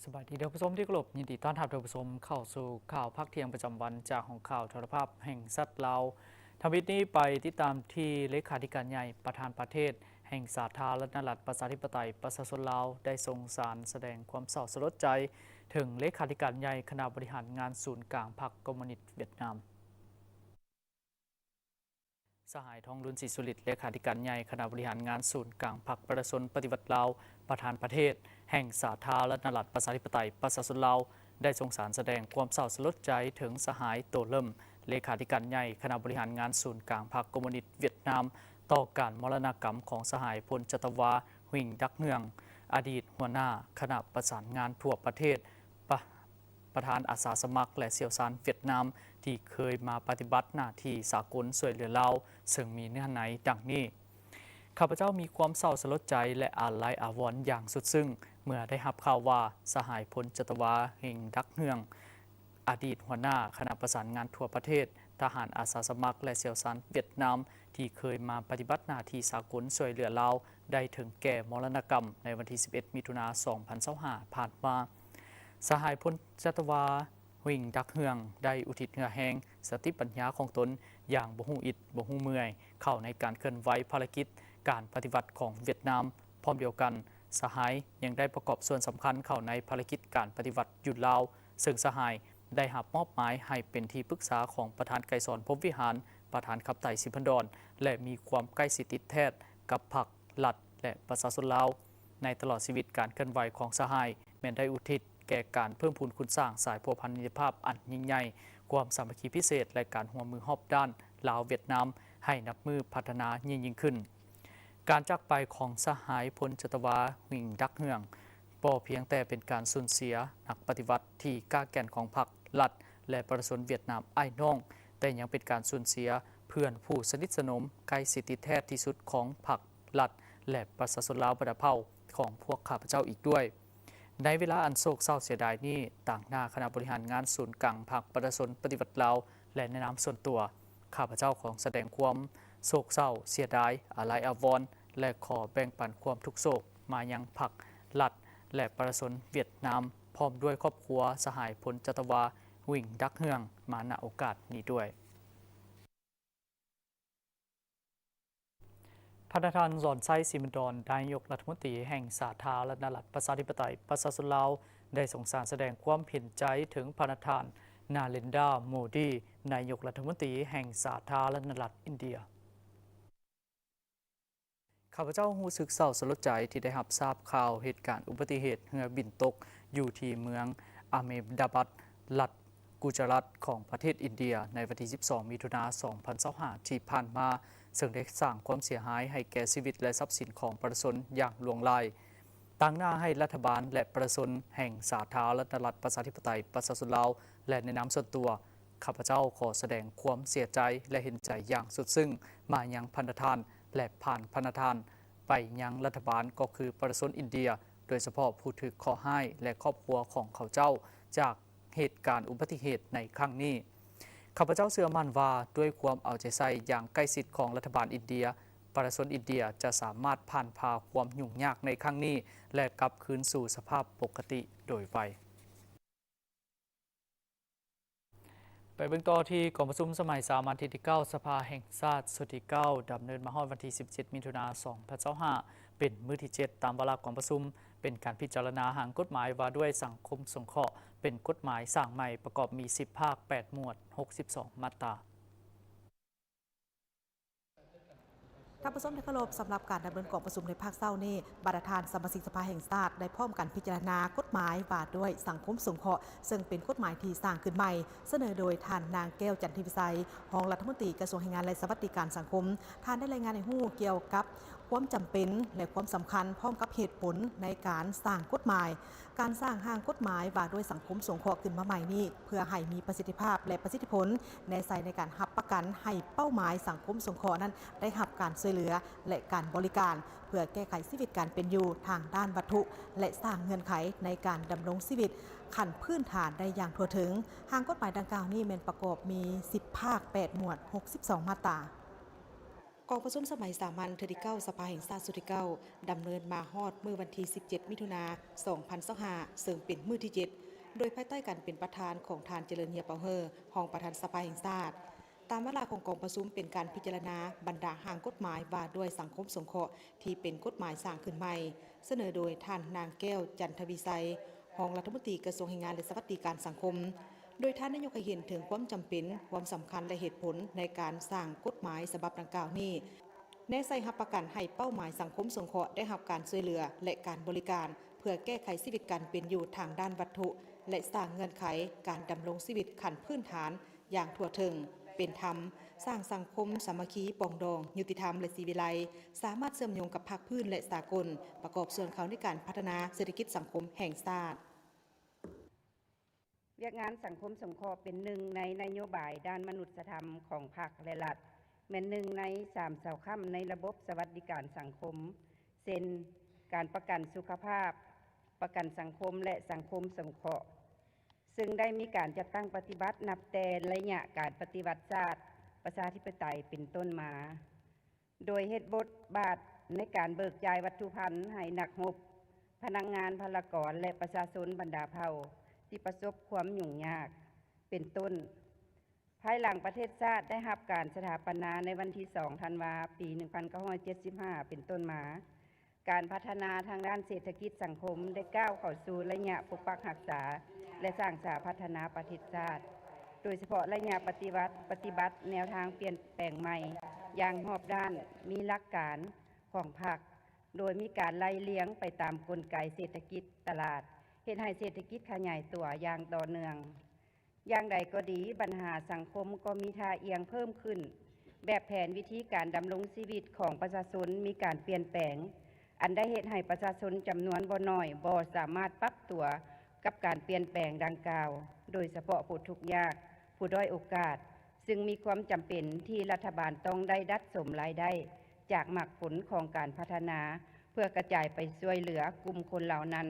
ສະບາຍດີທ່ານຜູ້ຊົມທີ່ເຄົາລົບ, ຍິນດີຕ້ອນຮັບທ່ານຜູ້ຊົມເຂົ້າສູ່ຂ່າວພາກທ່ຽງປະຈຳວັນຈາກຫ້ອງຂ່າວໂທລະພາບແຫ່ງຊາດລາວ. ທຳອິດນີ້ໄປຕິດຕາມທີ່ເລຂາທິການໃຫຍ່ ປະທານປະເທດແຫ່ງສາທາລະນະລັດປະຊາທິປະໄຕປະຊາຊົນລາວ ໄດ້ສົ່ງສານສະແດງຄວາມເສົ້າສະຫຼົດໃຈເຖິງເລຂາທິການໃຫຍ່ຄະນະບໍລິຫານງານສູນກາງພັກຄອມມູນິດຫວຽດນາມ. ສະຫາຍ ທອງລຸນ ສີສຸລິດ ເລຂາທິການໃຫຍ່ຄະນະບໍລິຫານງານສູນກາງພັກປະຊາຊົນປະຕິວັດລາວ ປະທານປະເທດແຫ່ງສາທາລະນະລັດປະຊາທິປະໄຕປະຊາຊົນລາວ ໄດ້ສົ່ງສານສະແດງຄວາມເສົ້າສະຫຼົດໃຈເຖິງສະຫາຍ ໂຕເລິມ ເລຂາທິການໃຫຍ່ຄະນະບໍລິຫານງານສູນກາງພັກຄອມມູນິດຫວຽດນາມ ຕໍ່ການມໍລະນະກຳຂອງສະຫາຍ ພົນຈັດຕະວາ ຫວິງ ດັກເຮືອງ ອະດີດຫົວໜ້າຄະນະປະສານງານທົ່ວປະເທດ ປະ ປະທານອາສາສະໝັກ ແລະ ຊ່ຽວຊານຫວຽດນາມ ທີ່ເຄີຍມາປະຕິບັດໜ້າທີ່ສາກົນຊ່ວຍເຫຼືອລາວ, ເຊິ່ງມີເນື້ອໃນດັ່ງນີ້. ຂ້າພະເຈົ້າມີຄວາມເສົ້າສະຫຼົດໃຈ ແລະ ອາໄລອາວອນຢ່າງສຸດຊຶ້ງ ເມື່ອໄດ້ຮັບຂ່າວວ່າ ສະຫາຍ ພົນຈັດຕະວາ ເຮງ ດັກເຮືອງ ອະດີດຫົວໜ້າຄະນະປະສານງານທົ່ວປະເທດ, ທະຫານອາສາສະໝັກ ແລະ ຊ່ຽວຊານຫວຽດນາມ ທີ່ເຄີຍມາປະຕິບັດໜ້າທີ່ສາກົນຊ່ວຍເຫຼືອລາວ ໄດ້ເຖິງແກ່ມໍລະນະກຳໃນວັນທີສິບເອັດ ມິຖຸນາ ສອງພັນຊາວຫ້າ ຜ່ານມາ. ສະຫາຍ ພົນຈັດຕະວາ ຫວິງ ດັກເຮືອງ ໄດ້ອຸທິດເຫື່ອແຮງ, ສະຕິປັນຍາຂອງຕົນຢ່າງບໍ່ຮູ້ອິດບໍ່ຮູ້ເມື່ອຍ ເຂົ້າໃນການເຄື່ອນໄຫວພາລະກິດການປະຕິວັດຂອງຫວຽດນາມ. ພ້ອມດຽວກັນ, ສະຫາຍຍັງໄດ້ປະກອບສ່ວນສຳຄັນເຂົ້າໃນພາລະກິດການປະຕິວັດຢູ່ລາວ, ເຊິ່ງສະຫາຍໄດ້ຮັບມອບໝາຍໃຫ້ເປັນທີ່ປຶກສາຂອງປະທານໄກສອນ ພົມວິຫານ, ປະທານຂັບໄຕ ສີພັນດອນ ແລະ ມີຄວາມໃກ້ຊິດຕິດແທດກັບພັກ ລັດ ແລະ ປະຊາຊົນລາວ. ໃນຕະຫຼອດຊີວິດການເຄື່ອນໄຫວຂອງສະຫາຍ ແມ່ນໄດ້ອຸທິດແກ່ການເພີ່ມພູນຄູນສ້າງສາຍພົວພັນມິດຕະພາບອັນຍິ່ງໃຫຍ່, ຄວາມສາມັກຄີພິເສດ ແລະ ການຮ່ວມມືຮອບດ້ານລາວ-ຫວຽດນາມ ໃຫ້ນັບມື້ພັດທະນາຍິ່ງໆຂຶ້ນ. ການຈາກໄປຂອງສະຫາຍ ພົນຈັດຕະວາ ຫວິງ ດັກເຮືອງ ບໍ່ພຽງແຕ່ເປັນການສູນເສຍນັກປະຕິວັດທີ່ກ້າແກ່ນຂອງພັກ, ລັດ ແລະ ປະຊາຊົນຫວຽດນາມອ້າຍນ້ອງ, ແຕ່ຍັງເປັນການສູນເສຍເພື່ອນຜູ້ສະໜິດສະໜົມ, ໃກ້ຊິດຕິດແທດທີ່ສຸດຂອງພັກ, ລັດ ແລະ ປະຊາຊົນລາວບັນດາເຜົ່າຂອງພວກຂ້າພະເຈົ້າອີກດ້ວຍ. ໃນເວລາອັນໂສກເສົ້າເສຍດາຍນີ້, ຕາງໜ້າຄະນະບໍລິຫານງານສູນກາງພັກປະຊາຊົນປະຕິວັດລາວ ແລະ ໃນນາມສ່ວນຕົວ, ຂ້າພະເຈົ້າຂໍສະແດງຄວາມໂສກເສົ້າເສຍດາຍ, ອາໄລອາວອນ ແລະ ຂໍແບ່ງປັນຄວາມທຸກໂສກມາຍັງພັກ, ລັດ ແລະ ປະຊາຊົນຫວຽດນາມ ພ້ອມດ້ວຍຄອບຄົວສະຫາຍ ພົນຈັດຕະວາ ຫວິງ ດັກເຮືອງ ມາ ນະ ໂອກາດນີ້ດ້ວຍ. ພະນະທ່ານ ສອນໄຊ ສີພັນດອນ ນາຍົກລັດຖະມົນຕີແຫ່ງສາທາລະນະລັດປະຊາທິປະໄຕປະຊາຊົນລາວ ໄດ້ສົ່ງສານສະແດງຄວາມເຫັນໃຈເຖິງພະນະທ່ານ ນາເລັນດາ ໂມດີ ນາຍົກລັດຖະມົນຕີແຫ່ງສາທາລະນະລັດອິນເດຍ. ຂ້າພະເຈົ້າຮູ້ສຶກເສົ້າສະຫຼົດໃຈທີ່ໄດ້ຮັບຊາບຂ່າວເຫດການອຸບັດຕິເຫດເຮືອບິນຕົກຢູ່ທີ່ເມືອງອາເມດາບັດ ລັດ ກຸຈະຣາດ ຂອງປະເທດອິນເດຍ ໃນວັນທີສິບສອງ ມິຖຸນາ ສອງພັນຊາວຫ້າ ທີ່ຜ່ານມາ, ເຊິ່ງໄດ້ສ້າງຄວາມເສຍຫາຍໃຫ້ແກ່ຊີວິດ ແລະ ຊັບສິນຂອງປະຊາຊົນຢ່າງຫຼວງຫຼາຍ. ຕາງໜ້າໃຫ້ລັດຖະບານ ແລະ ປະຊາຊົນແຫ່ງສາທາລະນະລັດປະຊາທິປະໄຕປະຊາຊົນລາວ ແລະ ໃນນາມສ່ວນຕົວ, ຂ້າພະເຈົ້າຂໍສະແດງຄວາມເສຍໃຈ ແລະ ເຫັນໃຈຢ່າງສຸດຊຶ້ງມາຍັງພະນະທ່ານ ແລະ ຜ່ານພະນະທ່ານໄປຍັງລັດຖະບານ ກໍຄືປະຊາຊົນອິນເດຍ, ໂດຍສະເພາະຜູ້ຖືກເຄາະຮ້າຍ ແລະ ຄອບຄົວຂອງເຂົາເຈົ້າ ຈາກ ເຫດການອຸບັດຕິເຫດໃນຄັ້ງນີ້. ຂ້າພະເຈົ້າເຊື່ອໝັ້ນວ່າ ດ້ວຍຄວາມເອົາໃຈໃສ່ຢ່າງໃກ້ຊິດຂອງລັດຖະບານອິນເດຍ, ປະຊາຊົນອິນເດຍຈະສາມາດຜ່ານຜ່າຄວາມຫຍຸ້ງຍາກໃນຄັ້ງນີ້ ແລະ ກັບຄືນສູ່ສະພາບປົກກະຕິໂດຍໄວ. ໄປເບິ່ງຕໍ່ທີ່ກອງປະຊຸມສະໄໝສາມັນທີເກົ້າ ສະພາແຫ່ງຊາດຊຸດທີເກົ້າ ດຳເນີນມາຮອດວັນທີສິບເຈັດ ມິຖຸນາ ສອງພັນຊາວຫ້າ ເປັນມື້ທີເຈັດ ຕາມວາລະກອງປະຊຸມ ເປັນການພິຈາລະນາຮ່າງກົດໝາຍວ່າດ້ວຍສັງຄົມສົງເຄາະ ເປັນກົດໝາຍສ້າງໃໝ່ ປະກອບມີສິບພາກ ແປດໝວດ ຫົກສິບສອງມາດຕາ. ທ່ານຜູ້ຊົມທີ່ເຄົາລົບ, ສຳລັບການດຳເນີນກອງປະຊຸມໃນພາກເຊົ້ານີ້, ບັນດາທ່ານສະມາຊິກສະພາແຫ່ງຊາດໄດ້ພ້ອມກັນພິຈາລະນາກົດໝາຍວ່າດ້ວຍສັງຄົມສົງເຄາະ, ເຊິ່ງເປັນກົດໝາຍທີ່ສ້າງຂຶ້ນໃໝ່, ສະເໜີໂດຍທ່ານນາງ ແກ້ວ ຈັນທິວິໄສ, ຮອງລັດຖະມົນຕີກະຊວງແຮງງານ ແລະ ສະຫວັດດີການສັງຄົມ. ທ່ານໄດ້ລາຍງານໃຫ້ຮູ້ກ່ຽວກັບຄວາມຈຳເປັນ ແລະ ຄວາມສຳຄັນ ພ້ອມກັບເຫດຜົນໃນການສ້າງກົດໝາຍ. ການສ້າງຮ່າງກົດໝາຍວ່າດ້ວຍສັງຄົມສົງເຄາະຂຶ້ນມາໃໝ່ນີ້ ເພື່ອໃຫ້ມີປະສິດທິພາບ ແລະ ປະສິດທິຜົນ ແນໃສ່ໃນການຮັບປະກັນໃຫ້ເປົ້າໝາຍສັງຄົມສົງເຄາະນັ້ນໄດ້ຮັບການຊ່ວຍເຫຼືອ ແລະ ການບໍລິການ ເພື່ອແກ້ໄຂຊີວິດການເປັນຢູ່ທາງດ້ານວັດຖຸ ແລະ ສ້າງເງື່ອນໄຂໃນການດຳລົງຊີວິດຂັ້ນພື້ນຖານໄດ້ຢ່າງທົ່ວເຖິງ. ຮ່າງກົດໝາຍດັ່ງກ່າວນີ້ແມ່ນປະກອບມີສິບພາກ ແປດໝວດ ຫົກສິບສອງມາດຕາ. ກອງປະຊຸມສະໄໝສາມັນເທື່ອທີເກົ້າ ສະພາແຫ່ງຊາດຊຸດທີເກົ້າ ດຳເນີນມາຮອດມື້ວັນທີສິບເຈັດ ມິຖຸນາ ສອງພັນຊາວຫ້າ ເຊິ່ງເປັນມື້ທີເຈັດ ໂດຍພາຍໃຕ້ການເປັນປະທານຂອງທ່ານ ຈະເລີນ ເຫຍຍ ເປົາເຮີ ຮອງປະທານສະພາແຫ່ງຊາດ. ຕາມວາລະຂອງກອງປະຊຸມເປັນການພິຈາລະນາບັນດາຮ່າງກົດໝາຍວ່າດ້ວຍສັງຄົມສົງເຄາະທີ່ເປັນກົດໝາຍສ້າງຂຶ້ນໃໝ່, ສະເໜີໂດຍທ່ານ ນາງ ແກ້ວ ຈັນທະວິໄຊ ຮອງລັດຖະມົນຕີກະຊວງແຮງງານ ແລະ ສະຫວັດດີການສັງຄົມ. ໂດຍທ່ານໄດ້ຍົກໃຫ້ເຫັນເຖິງຄວາມຈຳເປັນ, ຄວາມສຳຄັນ ແລະ ເຫດຜົນໃນການສ້າງກົດໝາຍສະບັບດັ່ງກ່າວນີ້, ແນໃສ່ຮັບປະກັນໃຫ້ເປົ້າໝາຍສັງຄົມສົງເຄາະໄດ້ຮັບການຊ່ວຍເຫຼືອ ແລະ ການບໍລິການ ເພື່ອແກ້ໄຂຊີວິດການເປັນຢູ່ທາງດ້ານວັດຖຸ ແລະ ສ້າງເງື່ອນໄຂການດຳລົງຊີວິດຂັ້ນພື້ນຖານຢ່າງທົ່ວເຖິງ, ເປັນທຳ, ສ້າງສັງຄົມສາມັກຄີ, ປອງດອງ, ຍຸຕິທຳ ແລະ ສີວິໄລ, ສາມາດເຊື່ອມໂຍງກັບພາກພື້ນ ແລະ ສາກົນ, ປະກອບສ່ວນເຂົ້າໃນການພັດທະນາເສດຖະກິດສັງຄົມແຫ່ງຊາດ. ວຽກງານສັງຄົມສົງເຄາະເປັນໜຶ່ງໃນນະໂຍບາຍດ້ານມະນຸດສະທຳຂອງພັກ ແລະ ລັດ, ແມ່ນໜຶ່ງໃນສາມເສົາຄ້ຳໃນລະບົບສະຫວັດດີການສັງຄົມ ເຊັ່ນ ການປະກັນສຸຂະພາບ, ປະກັນສັງຄົມ ແລະ ສັງຄົມສົງເຄາະ, ເຊິ່ງໄດ້ມີການຈັດຕັ້ງປະຕິບັດນັບແຕ່ໄລຍະການປະຕິວັດຊາດປະຊາທິປະໄຕເປັນຕົ້ນມາ. ໂດຍເຮັດບົດບາດໃນການເບີກຈ່າຍວັດຖຸພັນໃຫ້ນັກຮົບ, ພະນັກງານ, ພະລາກອນ ແລະ ປະຊາຊົນບັນດາເຜົ່າທີ່ປະສົບຄວາມຫຍຸ້ງຍາກ ເປັນຕົ້ນ. ພາຍຫຼັງປະເທດຊາດໄດ້ຮັບການສະຖາປະນາໃນວັນທີສອງ ທັນວາ ປີໜຶ່ງພັນເກົ້າຮ້ອຍເຈັດສິບຫ້າ ເປັນຕົ້ນມາ, ການພັດທະນາທາງດ້ານເສດຖະກິດສັງຄົມໄດ້ກ້າວເຂົ້າສູ່ໄລຍະປົກປັກຮັກສາ ແລະ ສ້າງສາພັດທະນາປະເທດຊາດ, ໂດຍສະເພາະໄລຍະປະຕິວັດ, ປະຕິບັດແນວທາງປ່ຽນແປງໃໝ່ຢ່າງຮອບດ້ານ, ມີຫຼັກການຂອງພັກ, ໂດຍມີການໄລ່ລຽງໄປຕາມກົນໄກເສດຖະກິດຕະຫຼາດ, ເຮັດໃຫ້ເສດຖະກິດຂະຫຍາຍຕົວຢ່າງຕໍ່ເນື່ອງ. ຢ່າງໃດກໍດີ, ບັນຫາສັງຄົມກໍມີທ່າອ່ຽງເພີ່ມຂຶ້ນ, ແບບແຜນວິທີການດຳລົງຊີວິດຂອງປະຊາຊົນມີການປ່ຽນແປງ, ອັນໄດ້ເຮັດໃຫ້ປະຊາຊົນຈຳນວນບໍ່ໜ້ອຍບໍ່ສາມາດປັບຕົວກັບການປ່ຽນແປງດັ່ງກ່າວ, ໂດຍສະເພາະຜູ້ທຸກຍາກ, ຜູ້ດ້ອຍໂອກາດ, ຊຶ່ງມີຄວາມຈຳເປັນທີ່ລັດຖະບານຕ້ອງໄດ້ດັດສົມລາຍໄດ້ຈາກໝາກຜົນຂອງການພັດທະນາ ເພື່ອກະຈາຍໄປຊ່ວຍເຫຼືອກຸ່ມຄົນເຫຼົ່ານັ້ນ.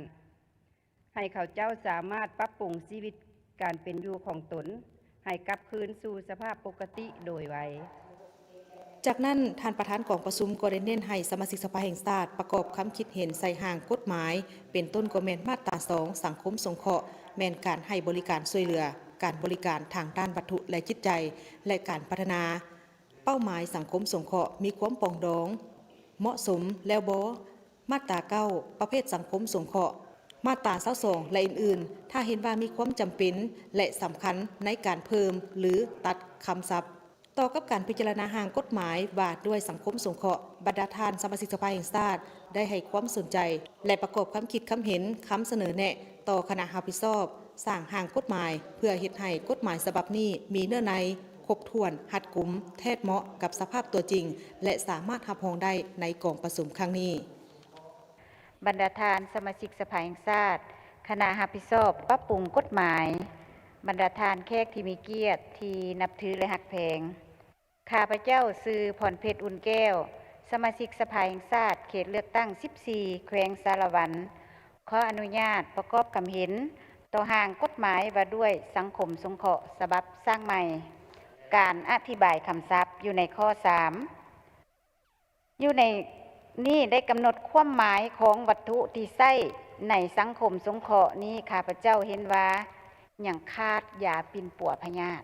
ໃຫ້ເຂົາເຈົ້າສາມາດປັບປຸງຊີວິດການເປັນຢູ່ຂອງຕົນໃຫ້ກັບຄືນສູ່ສະພາບປົກກະຕິໂດຍໄວ. ຈາກນັ້ນ, ທ່ານປະທານກອງປະຊຸມກໍໄດ້ເນັ້ນໃຫ້ສະມາຊິກສະພາແຫ່ງຊາດປະກອບຄຳຄິດເຫັນໃສ່ຮ່າງກົດໝາຍ, ເປັນຕົ້ນກໍແມ່ນມາດຕາສອງ ສັງຄົມສົງເຄາະ, ແມ່ນການໃຫ້ບໍລິການຊ່ວຍເຫຼືອ, ການບໍລິການທາງດ້ານວັດຖຸ ແລະ ຈິດໃຈ ແລະ ການພັດທະນາ. ເປົ້າໝາຍສັງຄົມສົງເຄາະມີຄວາມປອງດອງ, ເໝາະສົມແລ້ວບໍ່? ມາດຕາເກົ້າ ປະເພດສັງຄົມສົງເຄາະ, ມາດຕາຊາວສອງ ແລະ ອື່ນໆ, ຖ້າເຫັນວ່າມີຄວາມຈຳເປັນ ແລະ ສຳຄັນໃນການເພີ່ມ ຫຼື ຕັດຄຳສັບ. ຕໍ່ກັບການພິຈາລະນາຮ່າງກົດໝາຍວ່າດ້ວຍສັງຄົມສົງເຄາະ, ບັນດາທ່ານສະມາຊິກສະພາແຫ່ງຊາດໄດ້ໃຫ້ຄວາມສົນໃຈ ແລະ ປະກອບຄຳຄິດຄຳເຫັນ, ຄຳສະເໜີແນະຕໍ່ຄະນະຮັບຜິດຊອບ ສ້າງຮ່າງກົດໝາຍ ເພື່ອເຮັດໃຫ້ກົດໝາຍສະບັບນີ້ມີເນື້ອໃນ ຄົບຖ້ວນ, ຮັດກຸມ, ແທດເໝາະກັບສະພາບຕົວຈິງ ແລະ ສາມາດຮັບຮອງໄດ້ໃນກອງປະຊຸມຄັ້ງນີ້. ບັນດາທ່ານສະມາຊິກສະພາແຫ່ງຊາດ, ຄະນະຮັບຜິດຊອບປັບປຸງກົດໝາຍ, ບັນດາທ່ານແຂກທີ່ມີກຽດທີ່ນັບຖື ແລະ ຮັກແພງ, ຂ້າພະເຈົ້າຊື່ ພອນເພັດ ອຸ່ນແກ້ວ, ສະມາຊິກສະພາແຫ່ງຊາດ ເຂດເລືອກຕັ້ງສິບສີ່ ແຂວງສາລະວັນ, ຂໍອະນຸຍາດປະກອບຄຳເຫັນຕໍ່ຮ່າງກົດໝາຍວ່າດ້ວຍສັງຄົມສົງເຄາະສະບັບສ້າງໃໝ່. ການອະທິບາຍຄຳສັບຢູ່ໃນຂໍ້ສາມ ຢູ່ໃນນີ້ໄດ້ກຳນົດຄວາມໝາຍຂອງວັດຖຸທີ່ໃຊ້ໃນສັງຄົມສົງເຄາະນີ້ ຂ້າພະເຈົ້າເຫັນວ່າຍັງຂາດຢາປິ່ນປົວພະຍາດ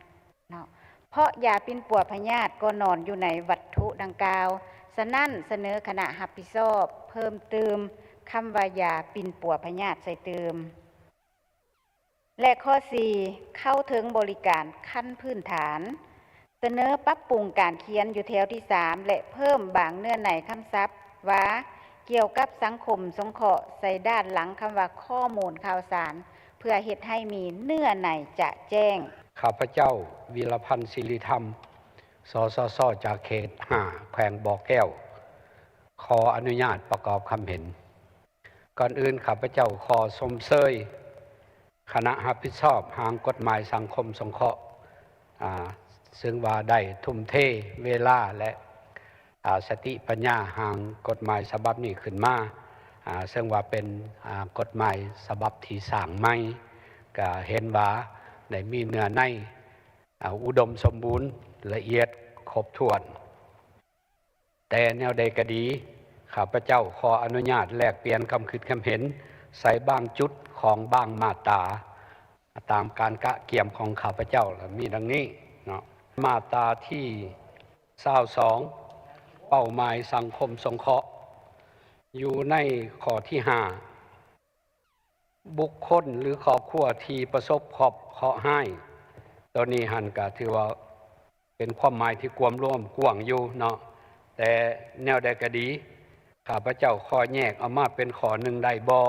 ເນາະ, ເພາະຢາປິ່ນປົວພະຍາດກໍນອນຢູ່ໃນວັດຖຸດັ່ງກ່າວ. ສະນັ້ນ, ສະເໜີຄະນະຮັບຜິດຊອບເພີ່ມຕື່ມຄຳວ່າຢາປິ່ນປົວພະຍາດໃສ່ຕື່ມ. ແລະ ຂໍ້ສີ່ ເຂົ້າເຖິງບໍລິການຂັ້ນພື້ນຖານ, ສະເໜີປັບປຸງການຂຽນຢູ່ແຖວທີສາມ ແລະ ເພີ່ມບາງເນື້ອໃນຄຳສັບວ່າ ກ່ຽວກັບສັງຄົມສົງເຄາະໃສ່ດ້ານຫຼັງຄຳວ່າ ຂໍ້ມູນຂ່າວສານ ເພື່ອເຮັດໃຫ້ມີເນື້ອໃນຈະແຈ້ງ. ຂ້າພະເຈົ້າ ວິລະພັນ ສິລິທຳ, ສສສ ຈາກເຂດຫ້າ ແຂວງບໍ່ແກ້ວ, ຂໍອະນຸຍາດປະກອບຄຳເຫັນ. ກ່ອນອື່ນ ຂ້າພະເຈົ້າຂໍຊົມເຊີຍຄະນະຮັບຜິດຊອບຮ່າງກົດໝາຍສັງຄົມສົງເຄາະ, ອາ, ເຊິ່ງວ່າໄດ້ທຸ່ມເທເວລາ ແລະ, ອາ, ສະຕິປັນຍາຮ່າງກົດໝາຍສະບັບນີ້ຂຶ້ນມາ, ອາ, ເຊິ່ງວ່າເປັນ, ອາ, ກົດໝາຍສະບັບທີ່ສ້າງໃໝ່, ກະເຫັນວ່າໄດ້ມີເນື້ອໃນ, ອາ, ອຸດົມສົມບູນ, ລະອຽດຄົບຖ້ວນ. ແຕ່ແນວໃດກໍດີ, ຂ້າພະເຈົ້າຂໍອະນຸຍາດແລກປ່ຽນຄຳຄິດຄຳເຫັນໃສ່ບາງຈຸດຂອງບາງມາດຕາ ຕາມການກະກຽມຂອງຂ້າພະເຈົ້າ ແລະ ມີດັ່ງນີ້ເນາະ. ມາດຕາທີຊາວສອງ ເປົ້າໝາຍສັງຄົມສົງເຄາະ ຢູ່ໃນຂໍ້ທີຫ້າ ບຸກຄົນ ຫຼື ຄອບຄົວທີ່ປະສົບເຄາະຮ້າຍ, ໂຕນີ້ຫັ້ນກະຖືວ່າເປັນຄວາມໝາຍທີ່ກວມລວມກວ້າງຢູ່ເນາະ, ແຕ່ແນວໃດກໍດີ ຂ້າພະເຈົ້າຂໍແຍກອອກມາເປັນຂໍ້ໜຶ່ງໄດ້ບໍ່?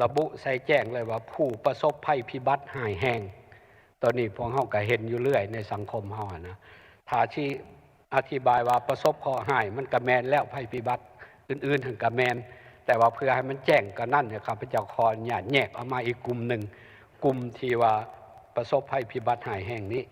ລະບຸໃສ່ແຈ້ງເລີຍວ່າ ຜູ້ປະສົບໄພພິບັດຮ້າຍແຮງ. ໂຕນີ້ພວກເຮົາກໍເຫັນຢູ່ເລື້ອຍໃນສັງຄົມເຮົາຫັ້ນນະ, ຖ້າຊິ ອະທິບາຍວ່າປະສົບເຄາະຮ້າຍ ມັນກະແມ່ນແລ້ວ, ໄພພິບັດອື່ນໆຫັ້ນກະແມ່ນ, ແຕ່ວ່າເພື່ອໃຫ້ມັນແຈ້ງກວ່ານັ້ນ ຂ້າພະເຈົ້າຂໍອະນຸຍາດແຍກອອກມາອີກກຸ່ມໜຶ່ງ, ກຸ່ມທີ່ວ່າປະສົບໄພພິບັດຮ້າຍແຮງນີ້.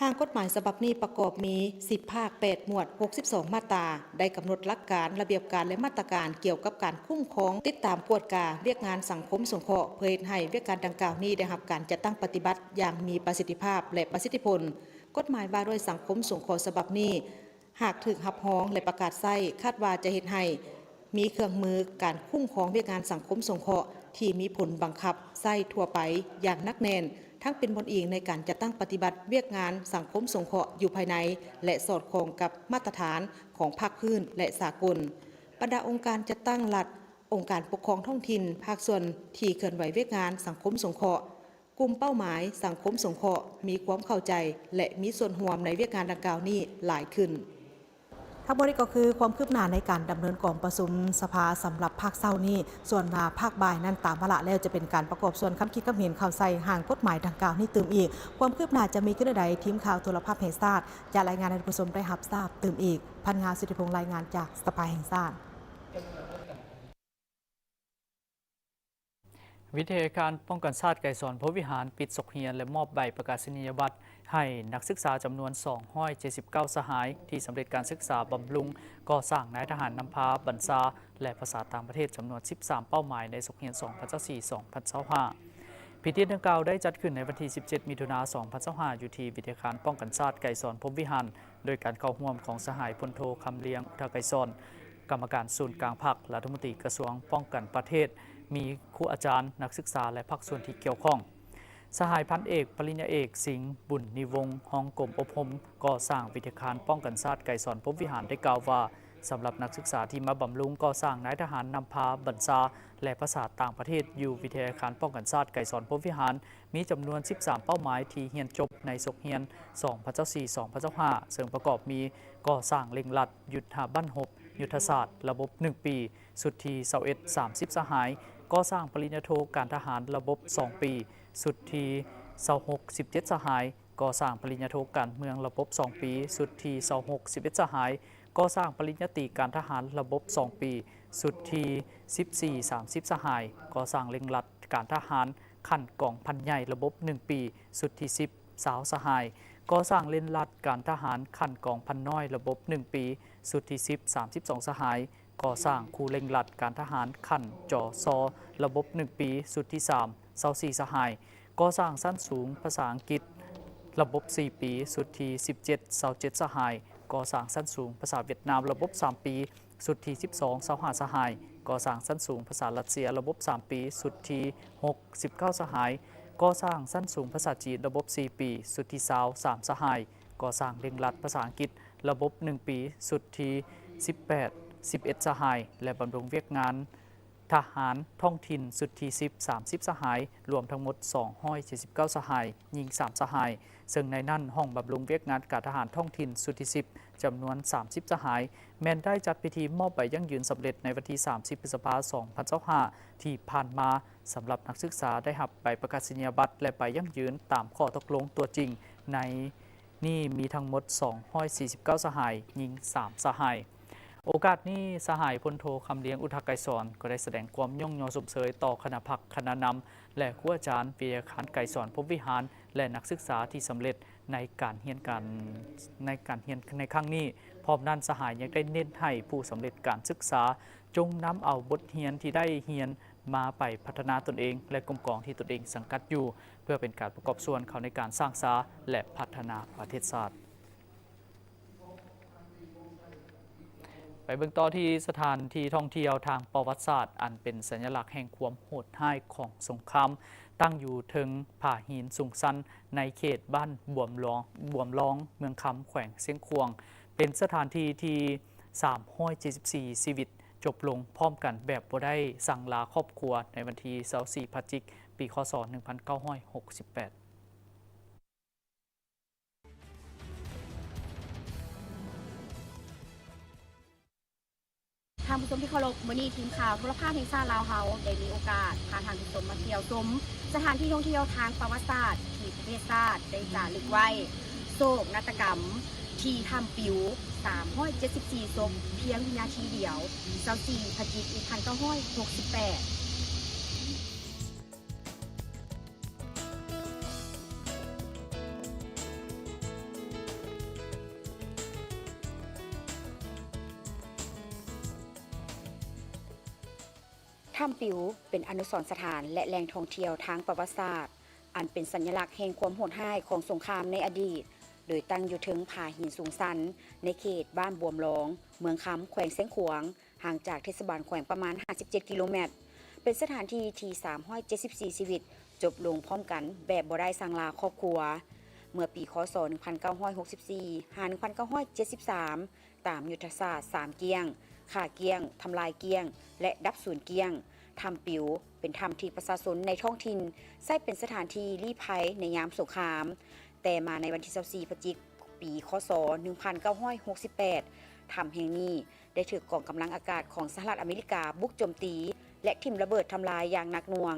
ຮ່າງກົດໝາຍສະບັບນີ້ປະກອບມີສິບພາກ, ແປດໝວດ, ຫົກສິບສອງມາດຕາ, ໄດ້ກຳນົດຫຼັກການ, ລະບຽບການ ແລະ ມາດຕະການກ່ຽວກັບການຄຸ້ມຄອງ, ຕິດຕາມ, ກວດກາວຽກງານສັງຄົມສົງເຄາະ ເພື່ອເຮັດໃຫ້ວຽກງານດັ່ງກ່າວນີ້ໄດ້ຮັບການຈັດຕັ້ງປະຕິບັດຢ່າງມີປະສິດທິພາບ ແລະ ປະສິດທິຜົນ. ກົດໝາຍວ່າດ້ວຍສັງຄົມສົງເຄາະສະບັບນີ້ ຫາກຖືກຮັບຮອງ ແລະ ປະກາດໃຊ້, ຄາດວ່າຈະເຮັດໃຫ້ມີເຄື່ອງມືການຄຸ້ມຄອງວຽກງານສັງຄົມສົງເຄາະທີ່ມີຜົນບັງຄັບໃຊ້ທົ່ວໄປຢ່າງໜັກແໜ້ນ, ທັງເປັນບ່ອນອີງໃນການຈັດຕັ້ງປະຕິບັດວຽກງານສັງຄົມສົງເຄາະຢູ່ພາຍໃນ ແລະ ສອດຄ່ອງກັບມາດຕະຖານຂອງພາກພື້ນ ແລະ ສາກົນ. ບັນດາອົງການຈັດຕັ້ງລັດ, ອົງການປົກຄອງທ້ອງຖິ່ນ, ພາກສ່ວນທີ່ເຄື່ອນໄຫວວຽກງານສັງຄົມສົງເຄາະ, ກຸ່ມເປົ້າໝາຍສັງຄົມສົງເຄາະ ມີຄວາມເຂົ້າໃຈ ແລະ ມີສ່ວນຮ່ວມໃນວຽກງານດັ່ງກ່າວນີ້ຫຼາຍຂຶ້ນ. ທັງໝົດນີ້ກໍຄືຄວາມຄືບໜ້າໃນການດຳເນີນກອງປະຊຸມສະພາສຳລັບພາກເຊົ້ານີ້. ສ່ວນວ່າພາກບ່າຍນັ້ນຕາມວາລະແລ້ວ ຈະເປັນການປະກອບສ່ວນຄຳຄິດຄຳເຫັນເຂົ້າໃສ່ຮ່າງກົດໝາຍດັ່ງກ່າວນີ້ຕື່ມອີກ. ຄວາມຄືບໜ້າຈະມີຂຶ້ນແນວໃດ, ທີມຂ່າວໂທລະພາບແຫ່ງຊາດຈະລາຍງານໃຫ້ທ່ານຜູ້ຊົມໄດ້ຮັບຊາບຕື່ມອີກ. ພັນງາ ສຸທິພົງ ລາຍງານຈາກສະພາແຫ່ງຊາດ. ວິທະຍາຄານປ້ອງກັນຊາດໄກສອນພົມວິຫານ ປິດສົກຮຽນ ແລະ ມອບໃບປະກາສະນີຍະບັດໃຫ້ນັກສຶກສາຈຳນວນສອງຮ້ອຍເຈັດສິບເກົ້າສະຫາຍ ທີ່ສຳເລັດການສຶກສາບຳລຸງ, ກໍ່ສ້າງ, ນາຍທະຫານນຳພາ, ບັນຊາ ແລະ ພາສາຕ່າງປະເທດ ຈຳນວນສິບສາມເປົ້າໝາຍ ໃນສົກຮຽນສອງພັນຊາວສີ່ ສອງພັນຊາວຫ້າ. ພິທີດັ່ງກ່າວໄດ້ຈັດຂຶ້ນໃນວັນທີສິບເຈັດ ມິຖຸນາ ສອງພັນຊາວຫ້າ ຢູ່ທີ່ວິທະຍາຄານປ້ອງກັນຊາດໄກສອນພົມວິຫານ ໂດຍການເຂົ້າຮ່ວມຂອງສະຫາຍພົນໂທ ຄຳລຽງ ອຸທະໄກສອນ, ກຳມະການສູນກາງພັກ, ລັດຖະມົນຕີກະຊວງປ້ອງກັນປະເທດ, ມີຄູອາຈານ, ນັກສຶກສາ ແລະ ພາກສ່ວນທີ່ກ່ຽວຂ້ອງ. ສະຫາຍພັນເອກ ປະລິນຍາເອກ ສິງ ບຸນນິວົງ ຮອງກົມອົບຮົມກໍ່ສ້າງວິທະຍາຄານປ້ອງກັນຊາດໄກສອນພົມວິຫານ ໄດ້ກ່າວວ່າ, ສຳລັບນັກສຶກສາທີ່ມາບຳລຸງ, ກໍ່ສ້າງ, ນາຍທະຫານນຳພາ, ບັນຊາ ແລະ ພາສາຕ່າງປະເທດ ຢູ່ວິທະຍາຄານປ້ອງກັນຊາດໄກສອນພົມວິຫານ ມີຈຳນວນສິບສາມເປົ້າໝາຍທີ່ຮຽນຈົບໃນສົກຮຽນສອງພັນຊາວສີ່ ສອງພັນຊາວຫ້າ ເຊິ່ງປະກອບມີ ກໍ່ສ້າງເລັ່ງລັດ ຍຸດທະບັນຫົບ ຍຸດທະສາດ ລະບົບໜຶ່ງປີ ຊຸດທີຊາວເອັດ ສາມສິບສະຫາຍ, ກໍ່ສ້າງປະລິນຍາໂທການທະຫານ ລະບົບສອງປີ ຊຸດທີຊາວຫົກ ສິບເຈັດສະຫາຍ, ກໍ່ສ້າງປະລິນຍາໂທການເມືອງ ລະບົບສອງປີ ຊຸດທີຊາວຫົກ ສິບເອັດສະຫາຍ, ກໍ່ສ້າງປະລິນຍາຕີການທະຫານ ລະບົບສອງປີ ຊຸດທີສິບສີ່ ສາມສິບສະຫາຍ, ກໍ່ສ້າງເລັ່ງລັດການທະຫານຂັ້ນກອງພັນໃຫຍ່ ລະບົບໜຶ່ງປີ ຊຸດທີສິບ ຊາວສະຫາຍ, ກໍ່ສ້າງເລັ່ງລັດການທະຫານຂັ້ນກອງພັນນ້ອຍ ລະບົບໜຶ່ງປີ ຊຸດທີສິບ ສາມສິບສອງສະຫາຍ, ກໍ່ສ້າງຄູເລັ່ງລັດການທະຫານຂັ້ນ ຈສ ລະບົບໜຶ່ງປີ ຊຸດທີສາມ ຊາວສີ່ສະຫາຍ, ກໍ່ສ້າງຊັ້ນສູງພາສາອັງກິດ ລະບົບສີ່ປີ ຊຸດທີສິບເຈັດ ຊາວເຈັດສະຫາຍ, ກໍ່ສ້າງຊັ້ນສູງພາສາຫວຽດນາມ ລະບົບສາມປີ ຊຸດທີສິບສອງ ຊາວຫ້າສະຫາຍ, ກໍ່ສ້າງຊັ້ນສູງພາສາຣັດເຊຍ ລະບົບສາມປີ ຊຸດທີຫົກ ສິບເກົ້າສະຫາຍ, ກໍ່ສ້າງຊັ້ນສູງພາສາຈີນ ລະບົບສີ່ປີ ຊຸດທີຊາວ ສາມສະຫາຍ, ກໍ່ສ້າງເລັ່ງລັດພາສາອັງກິດ ລະບົບໜຶ່ງປີ ຊຸດທີສິບແປດ ສິບເອັດສະຫາຍ ແລະ ບຳລຸງວຽກງານ ທະຫານທ້ອງຖິ່ນຊຸດທີສິບ ສາມສິບສະຫາຍ, ລວມທັງໝົດສອງຮ້ອຍເຈັດສິບເກົ້າສະຫາຍ, ຍິງສາມສະຫາຍ, ເຊິ່ງໃນນັ້ນຫ້ອງບຳລຸງວຽກງານການທະຫານທ້ອງຖິ່ນຊຸດທີສິບ ຈຳນວນສາມສິບສະຫາຍ ແມ່ນໄດ້ຈັດພິທີມອບໃບຢັ້ງຢືນສຳເລັດໃນວັນທີສາມສິບ ພຶດສະພາ ສອງພັນຊາວຫ້າ ທີ່ຜ່ານມາ. ສຳລັບນັກສຶກສາໄດ້ຮັບໃບປະກາສະນີຍະບັດ ແລະ ໃບຢັ້ງຢືນຕາມຂໍ້ຕົກລົງຕົວຈິງໃນ ນີ້ມີທັງໝົດສອງຮ້ອຍສີ່ສິບເກົ້າສະຫາຍ, ຍິງສາມສະຫາຍ. ໂອກາດນີ້ ສະຫາຍພົນໂທ ຄຳລຽງ ອຸທະໄກສອນ ກໍໄດ້ສະແດງຄວາມຍ້ອງຍໍຊົມເຊີຍຕໍ່ຄະນະພັກ, ຄະນະນຳ ແລະ ຄູອາຈານວິທະຍາຄານໄກສອນພົມວິຫານ ແລະ ນັກສຶກສາທີ່ສຳເລັດໃນການຮຽນການ, ໃນການຮຽນໃນຄັ້ງນີ້. ພ້ອມນັ້ນ ສະຫາຍຍັງໄດ້ເນັ້ນໃຫ້ຜູ້ສຳເລັດການສຶກສາ ຈົ່ງນຳເອົາບົດຮຽນທີ່ໄດ້ຮຽນມາໄປພັດທະນາຕົນເອງ ແລະ ກົມກອງທີ່ຕົນເອງສັງກັດຢູ່ ເພື່ອເປັນການປະກອບສ່ວນເຂົ້າໃນການສ້າງສາ ແລະ ພັດທະນາປະເທດຊາດ. ໄປເບິ່ງຕໍ່ທີ່ສະຖານທີ່ທ່ອງທ່ຽວທາງປະຫວັດສາດ ອັນເປັນສັນຍະລັກແຫ່ງຄວາມໂຫດຮ້າຍຂອງສົງຄາມ, ຕັ້ງຢູ່ເທິງຜາຫີນສູງຊັນໃນເຂດບ້ານບວມລອງ, ບວມລອງ, ເມືອງຄຳ, ແຂວງຊຽງຂວາງ, ເປັນສະຖານທີ່ທີ່ສາມຮ້ອຍເຈັດສິບສີ່ຊີວິດຈົບລົງພ້ອມກັນແບບບໍ່ໄດ້ສັ່ງລາຄອບຄົວ ໃນວັນທີຊາວສີ່ ພະຈິກ ປີ ຄ.ສ. ໜຶ່ງພັນເກົ້າຮ້ອຍຫົກສິບແປດ. ທ່ານຜູ້ຊົມທີ່ເຄົາລົບ, ມື້ນີ້ທີມຂ່າວໂທລະພາບແຫ່ງຊາດລາວເຮົາໄດ້ມີໂອກາດພາທ່ານຜູ້ຊົມມາທ່ຽວຊົມສະຖານທີ່ທ່ອງທ່ຽວທາງປະຫວັດສາດທີ່ປະເທດຊາດໄດ້ຈາລຶກໄວ້. ໂສກນາດຕະກຳທີ່ຖ້ຳປິວ ສາມຮ້ອຍເຈັດສິບສີ່ສົບ ພຽງວິນາທີດຽວ ຊາວສີ່ ພະຈິກ ໜຶ່ງພັນເກົ້າຮ້ອຍຫົກສິບແປດ. ຖ້ຳປິວເປັນອະນຸສອນສະຖານ ແລະ ແຫຼ່ງທ່ອງທ່ຽວທາງປະຫວັດສາດ ອັນເປັນສັນຍະລັກແຫ່ງຄວາມໂຫດຮ້າຍຂອງສົງຄາມໃນອະດີດ, ໂດຍຕັ້ງຢູ່ເທິງຜາຫີນສູງຊັນ ໃນເຂດບ້ານບວມລອງ, ເມືອງຄຳ, ແຂວງຊຽງຂວາງ, ຫ່າງຈາກເທດສະບານແຂວງປະມານຫ້າສິບເຈັດກິໂລແມັດ, ເປັນສະຖານທີ່ທີ່ສາມຮ້ອຍເຈັດສິບສີ່ຊີວິດຈົບລົງພ້ອມກັນແບບບໍ່ໄດ້ສັ່ງລາຄອບຄົວ. ເມື່ອປີ ຄ.ສ. ໜຶ່ງພັນເກົ້າຮ້ອຍຫົກສິບສີ່ ຫາ ໜຶ່ງພັນເກົ້າຮ້ອຍເຈັດສິບສາມ ຕາມຍຸດທະສາດສາມກ້ຽງ, ຂ້າກ້ຽງ, ທຳລາຍກ້ຽງ ແລະ ດັບສູນກ້ຽງ, ຖ້ຳປິວເປັນຖ້ຳທີ່ປະຊາຊົນໃນທ້ອງຖິ່ນໃຊ້ເປັນສະຖານທີ່ລີ້ໄພໃນຍາມສົງຄາມ. ແຕ່ມາໃນວັນທີຊາວສີ່ ພະຈິກ ປີ ຄ.ສ. ໜຶ່ງພັນເກົ້າຮ້ອຍຫົກສິບແປດ ຖ້ຳແຫ່ງນີ້ ໄດ້ຖືກກອງກຳລັງອາກາດຂອງສະຫະລັດອາເມລິກາບຸກໂຈມຕີ ແລະ ຖິ້ມລະເບີດທຳລາຍຢ່າງໜັກໜ່ວງ,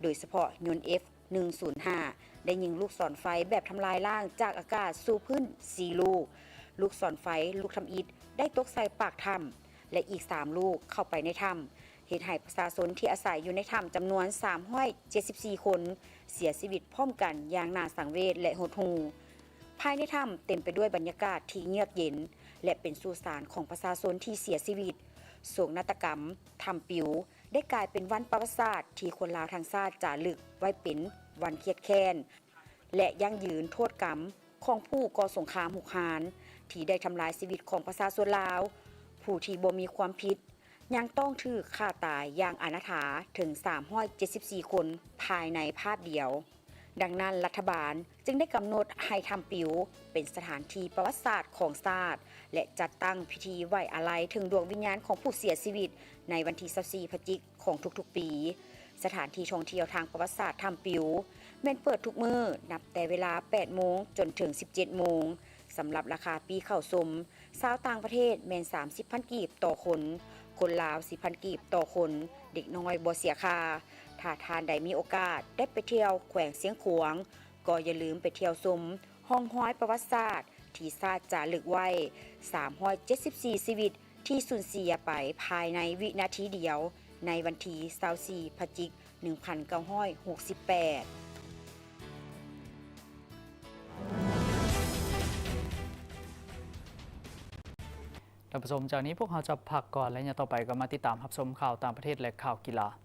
ໂດຍສະເພາະຍົນ ເອັຟ ໜຶ່ງສູນຫ້າ ໄດ້ຍິງລູກສອນໄຟແບບທຳລາຍລ້າງຈາກອາກາດສູ່ພື້ນສີ່ລູກ. ລູກສອນໄຟລູກທຳອິດໄດ້ຕົກໃສ່ປາກຖ້ຳ ແລະ ອີກສາມລູກເຂົ້າໄປໃນຖ້ຳ, ເຮັດໃຫ້ປະຊາຊົນທີ່ອາໄສຢູ່ໃນຖ້ຳຈຳນວນສາມຮ້ອຍເຈັດສິບສີ່ຄົນເສຍຊີວິດພ້ອມກັນຢ່າງໜ້າສັງເວດ ແລະ ຫົດຫູ່. ພາຍໃນຖ້ຳເຕັມໄປດ້ວຍບັນຍາກາດທີ່ເງືອກເຢັນ ແລະ ເປັນສຸສານຂອງປະຊາຊົນທີ່ເສຍຊີວິດ. ໂສກນາດຕະກຳຖ້ຳປິວ ໄດ້ກາຍເປັນວັນປະຫວັດສາດທີ່ຄົນລາວທັງຊາດຈາລຶກໄວ້ເປັນວັນຄຽດແຄ້ນ ແລະ ຢັ້ງຢືນໂທດກຳຂອງຜູ້ກໍ່ສົງຄາມຮຸກຮານ ທີ່ໄດ້ທຳລາຍຊີວິດຂອງປະຊາຊົນລາວ. ຜູ້ທີ່ບໍ່ມີຄວາມຜິດຍັງຕ້ອງຖືກຂ້າຕາຍຢ່າງອະນາຖາເຖິງສາມຮ້ອຍເຈັດສິບສີ່ຄົນພາຍໃນພາບດຽວ. ດັ່ງນັ້ນ ລັດຖະບານຈຶ່ງໄດ້ກຳນົດໃຫ້ຖ້ຳປິວເປັນສະຖານທີ່ປະຫວັດສາດຂອງຊາດ ແລະ ຈັດຕັ້ງພິທີໄວ້ອາໄລເຖິງດວງວິນຍານຂອງຜູ້ເສຍຊີວິດໃນວັນທີຊາວສີ່ ພະຈິກ ຂອງທຸກໆປີ. ສະຖານທີ່ທ່ອງທ່ຽວທາງປະຫວັດສາດຖ້ຳປິວ ແມ່ນເປີດທຸກມື້ ນັບແຕ່ເວລາແປດໂມງຈົນເຖິງສິບເຈັດໂມງ. ສຳລັບລາຄາປີ້ເຂົ້າຊົມ ຊາວຕ່າງປະເທດແມ່ນສາມສິບພັນກີບຕໍ່ຄົນ, ຄົນລາວສິບພັນກີບຕໍ່ຄົນ, ເດັກນ້ອຍບໍ່ເສຍຄ່າ. ຖ້າທ່ານໃດມີໂອກາດໄດ້ໄປທ່ຽວແຂວງຊຽງຂວາງ ກໍຢ່າລືມໄປທ່ຽວຊົມຮ່ອງຮອຍປະຫວັດສາດທີ່ຊາດຈາລຶກໄວ້ ສາມຮ້ອຍເຈັດສິບສີ່ຊີວິດ ທີ່ສູນເສຍໄປພາຍໃນວິນາທີດຽວ ໃນວັນທີຊາວສີ່ ພະຈິກ ໜຶ່ງພັນເກົ້າຮ້ອຍຫົກສິບແປດ. ທ່ານຜູ້ຊົມ, ຈາກນີ້ພວກເຮົາຈະພັກກ່ອນ ແລະ ຢ່າງຕໍ່ໄປກໍມາຕິດຕາມຮັບຊົມຂ່າວຕ່າງປະເທດ ແລະ ຂ່າວກິລາ.